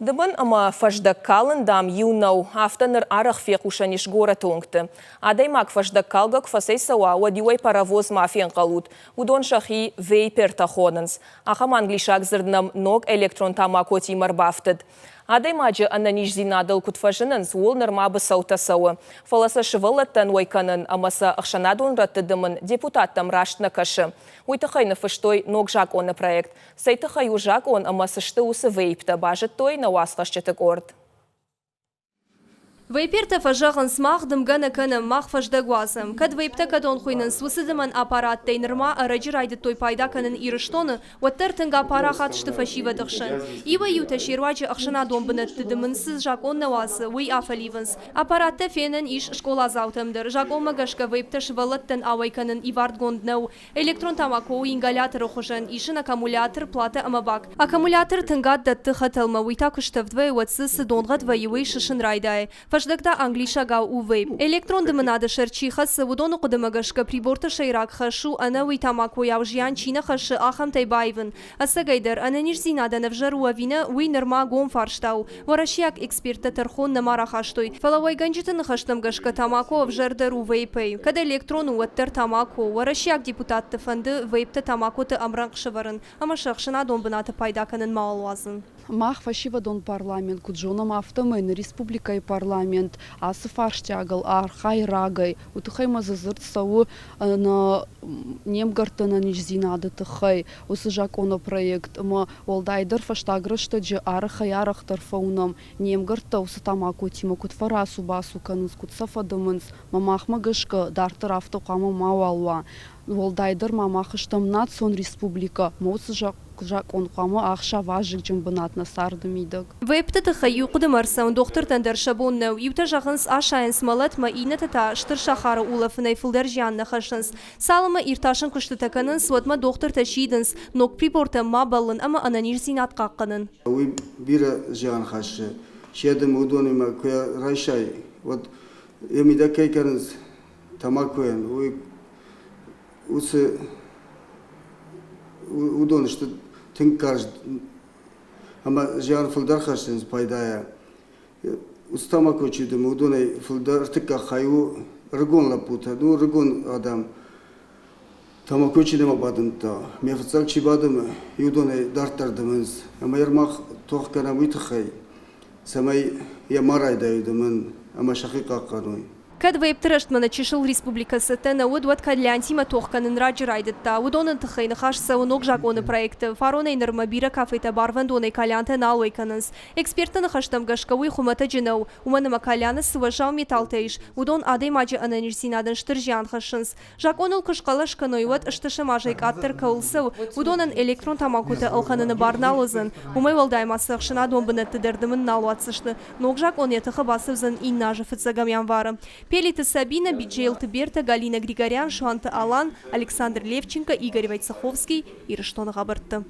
Дымын ӕмӕ фӕздӕг калын, дам, иу нӕу. Афтӕ ныр арӕх фехъусӕн ис горӕты уынгты. Адӕймаг фӕздӕг калгӕ куы фӕцӕйцӕуа, уӕд-иу ӕй паровоз ма фенхъӕлут. Уыдон сӕхи вейпертӕ хонынц. Ахӕм англисаг дзырд нӕм ног электрон тамакотимӕ ӕрбафтыд. Адӕймаджы ӕнӕниздзинадыл куыд фӕзынынц, ууыл нырма быцӕутӕ цӕуы. Фӕлӕ сӕ сывӕллӕттӕн уӕй кӕнын ӕмӕ сӕ ӕхсӕнадон рӕтты дымын депутаттӕм раст нӕ кӕсы. Уый тыххӕй ныффыстой ног закъоны проект. Цӕй тыххӕй у закъон ӕмӕ цы сты уыцы вейптӕ, базыдтой нӕ уацхӕсджыты къорд. Вейпертӕ фӕзӕгъынц, мах дымгӕ нӕ кӕнӕм, мах фӕздӕг уадзӕм. Кӕд вейптӕ кӕдон хуыйнынц, уыцы дымӕн аппараттӕй нырма ӕрӕджы райдыдтой пайда кӕнын Ирыстоны, уӕддӕр тынг апарахат сты фӕсивӕды хсӕн. Иуӕй-иутӕ се руаджы ӕхсӕнадон бынӕтты дымын цы закъон нӕ уадзы, уый афӕливынц. Аппараттӕ фенӕн ис скъоладзаутӕм дӕр. Закъонмӕ гӕсгӕ вейптӕ сывӕллӕттӕн ауӕй кӕнын ивардгонд нӕу. Электрон тамако у ингаляторы хуызӕн, ис ын аккумулятор, платӕ ӕмӕ бак. Аккумулятор тынгад дӕтты хӕтӕлмӕ, уый та куы стӕвд вӕййы, уӕд дзы цы донгъӕд вӕййы, уый сысын райдайы. Фӕздӕг та англисагау у вейп. Электрон дымынады сӕр чи хӕцы, уыдоны хъуыдымӕ гӕсгӕ приборты сӕйраг хӕс у, ӕнӕуый тамакойау зиан чи нӕ хӕссы, ахӕмтӕй баивын. Ӕцӕгӕйдӕр, ӕнӕниздзинадӕн ӕвзӕр у ӕви нӕ, уый нырма гом фарста у. Уӕрӕсейаг эксперттӕ тӕрхон нӕма рахастой, фӕлӕ уӕйгӕнджыты ныхӕстӕм гӕсгӕ тамако ӕвзӕрдӕр у вейпӕй. Кӕд электрон у, уӕддӕр тамако. Уӕрӕсейаг депутатты фӕнды вейптӕ тамакоты ӕмрӕнхъ сӕвӕрын ӕмӕ сӕ ӕхсӕнадон бынаты пайда кӕнын мауал уадзын. Мах фӕсивӕдон парламент куыд зонӕм, афтӕмӕй нӕ республикӕйы парламент ацы фарстиагыл архайы рагӕй. Уый тыххӕй ма дзы дзырд цӕуы нӕ не мгӕртты ӕнӕниздзинады тыххӕй уыцы закъонопроект ӕмӕ уӕлдайдӕр фӕстаг рӕстӕджы арӕхӕй-арӕхдӕр фӕуынӕм, не мгӕрттӕ уыцы тамакотимӕ куыд фӕрацу-бацу кӕнынц, куыд сӕ фӕдымынц, мӕ махмӕ гӕсгӕ дарддӕр афтӕ хъуамӕ мауал уа. Уӕлдайдӕр ма мах стӕм национ республикӕ, ӕмӕ уыцы закъон хъуамӕ ахса вазыгджын бынат нӕ царды мидӕг. Вейпты тыххӕй иу хъуыдымӕ ӕрцӕуын дохтыртӕн дӕр сӕ бон нӕу. Иутӕ зӕгъынц, асайынц мӕлӕтмӕ, иннӕтӕ та стыр сахары улӕфынӕй фылдӕр зиан нӕ хӕссынц. Цалынмӕ иртасӕн куыстытӕ кӕнынц, уӕдмӕ дохтыртӕ сидынц, ног прибортӕм ма бӕллын ӕмӕ ӕнӕниздзинад хъахъхъӕнын. Уый бирӕ зиан хӕссы. Се дым уыдонимӕ куы райсай, уӕд йӕ мидӕг кӕй кӕнынц тамакойӕн, уый уыцы уыдон сты тынг карз ӕмӕ зиан фылдӕр хӕссынц пайдайӕ. Уыцы тамако чи дымы, уыдонӕй фылдӕр ӕртыккаг хай у ӕрыгон лӕппутӕ, ну ӕрыгон адӕм. Тамако чи нӕма бадымдта, ме фыццаг чи бадымы, уыдонӕй дарддӕр дымынц. Ӕмӕ ӕрмах тох кӕнӕм уый тыххӕй, цӕмӕй йӕ ма райдайой дымын ӕмӕ сӕхи хъахъхъӕной. Кӕд вейпты рӕстмӕ нӕ чысыл республикӕ цӕттӕ нӕ уыд, уӕд кальянтимӕ тох кӕнын раджы райдыдта. Уыдоны тыххӕй ныхас цӕуы ног закъоны проекты. Фаронӕй нырмӕ бирӕ кафетӕ барвӕндонӕй кальянтӕ нал уӕй кӕнынц. Экспертты ныхӕстӕм гӕсгӕ уый хуымӕтӕджы нӕу, уымӕн ӕмӕ кальяны цы уӕззау металлтӕ ис, уыдон адӕймаджы ӕнӕниздзинадӕн стыр зиан хӕссынц. Закъоныл куы схъӕлӕс кӕной, уӕд ӕстӕсӕм азӕй къаддӕр кӕуыл цӕуы, уыдонӕн электрон тамакотӕ ӕлхӕныны бар нал уыдзӕн. Уымӕй уӕлдай ма сӕ ӕхсӕнадон бынӕтты дӕр дымын нал уадздзысты. Ног закъон йӕ тыхы бацӕудзӕн иннӕ азы фыццӕгӕм январы. Пелиты Сабинӕ, Биджелты Бертӕ, Галина Григорян, Суанты Алан, Александр Левченко, Игорь Войцеховский, Ирыстоны хабӕртты.